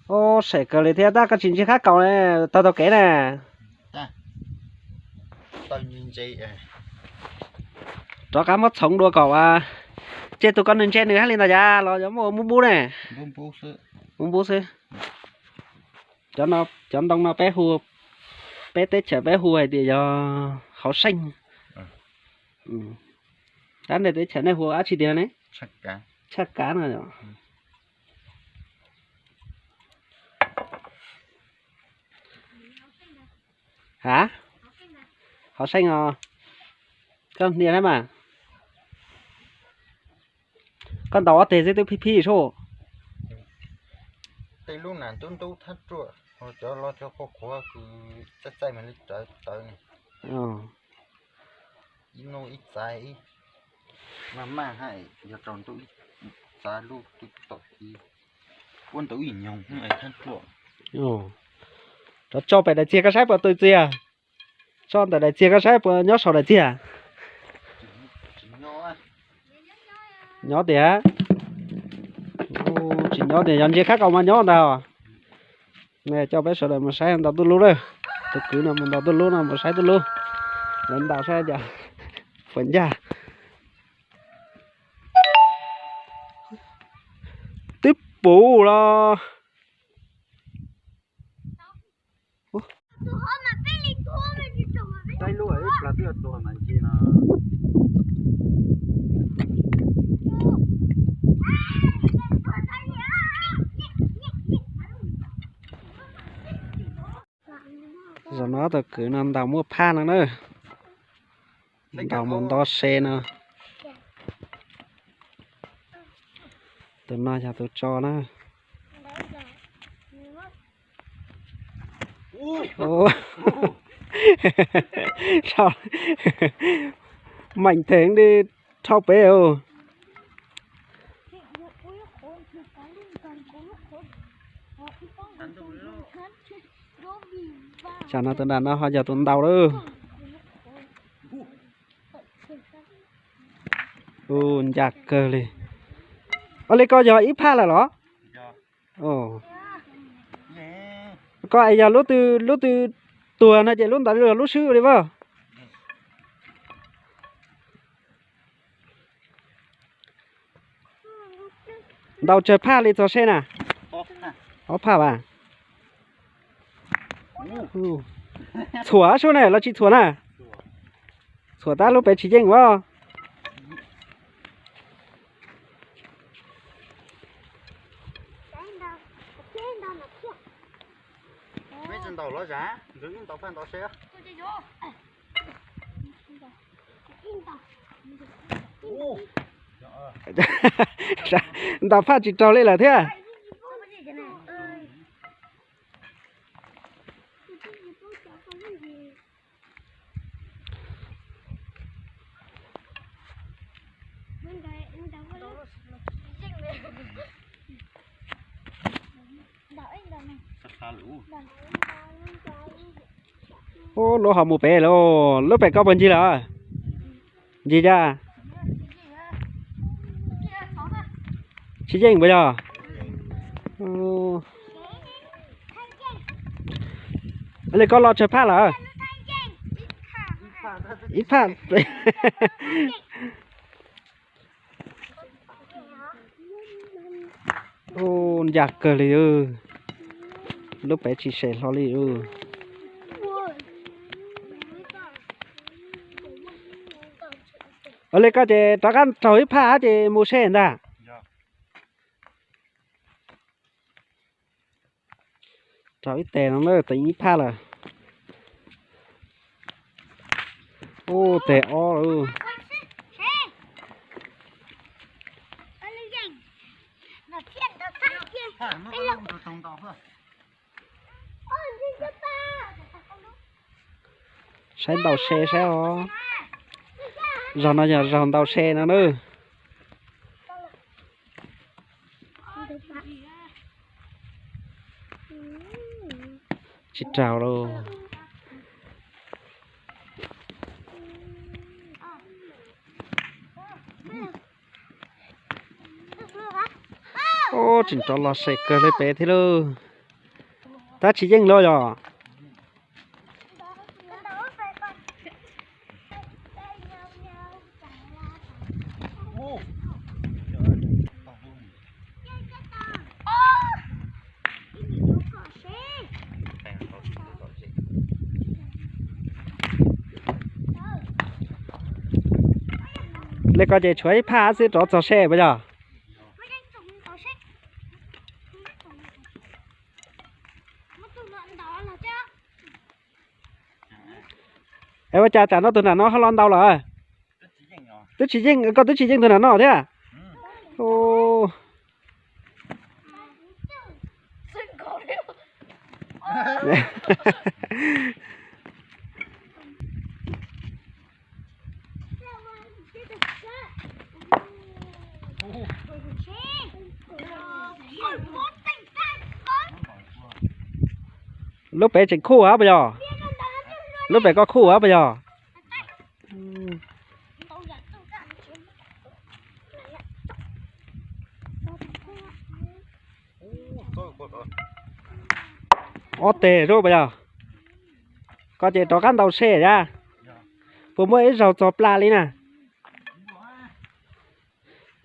Ub, sem kawg li thiab, tab koj tsis ntsia khab kaus ne, taug taug kev na. Rov qab muab txhoov dua kom, ces tus ko nws ntse nws haj li ntawd cas los yog muaj ua npub npub ne? Npub npub xwb. Cov ntoo no peb hu, peb teb chaws peb hu hais tias yog hauv seej. Tab ntawm teb chaws nej hu dab tsi tiag ne? Tshaj kav no. Ha, hauv seej os. Koj hnia thiab mas. Koj ntaus ob teg xwb twb phij phij sub. Tej lub nas ntub ntub thab ruam, cov loj cov qhuav qhuav kws txaij txaij mas li rawv tawv ne. Ib nub ib txav ib, maj maj hais yog rau ntuj ib txav lub twb tom ib, ua ntau ib nyoog thab ruam. Rov tso pem daim txiag koj saib puas tw txiag. Tso ntawm daim txiag koj saib puas nyob saum daim txiag. Nyob tiag. Tsis nyob tiag, yog ntsia khab kaus mas nyob ntag. Coj peb sawv daws mus saib ntaus tuj lub lawm. Tus kwv no mus ntaus tuj lub no mus saib tuj lub. Lawv ntaus saib cas puas ncaj. Twb puv los. Zaum no tus kwv no ntaus muaj phaj no na. Ntaus mus nto se no. Tus no yog tus tso na. Meem theev li, dhau pem. Tsam no tus nram no ho yog tus ntaus lawm. Ncaj kawg li. Ua li koj yog ib phaj lawm los? Koj es yog lub twg, lub twg tuag no ces lub ntawd yog lub swb li as. Ntaus tsawg phaj li txog seb na? Ob phaj as. Txhuam sub ne los tsis txhuam na? Txhuam tab lub pem tsis yeej as. Ntaus phaj tsis raug li lawm thiab. Ub, lub ho mus pem lawm, lub pem koj puas ncig lawm? Ncig cas? Tsis yeej puas yog? Li koj los tsawg phaj lawm? Ib phaj. Ncaj kawg li, lub pem tsis sem hlo li. Ua li koj ces rov qab raug ib phaj ces mus seb ntag. Raug ib teg no na, teev ib phaj lawm. Ub, teg ob lawm. Saib ntaus se saib os. Zaug no yog zaug ntaus se no na. Tsis raug lauj. Ub, tseem rov los sem kawg li pem thiab lauj. Tab tsis yeej los yog? Le koj ces tshuav ib phaj xwb rov txog seb puas yog? Es ua cas tsam no tus nram no ho los ntau lawm? Twb tsis yeej, koj twb tsis yeej tus nram no thiab. Lub pem tseem khuj hab puas yog? Lub pem koj khuj hab puas yog? Ob teg zub puas yog? Koj ces rov qab ntaus seb yab. Puas muaj ib zaug txog pla li na?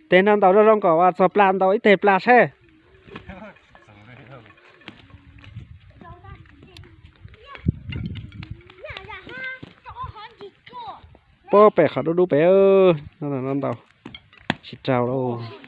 Tes no ntaus zoo zoo kom txog pla, ntaus ib teg pla seb. Puag pem qhov dub dub pem, no ntaus tsis raug lauj.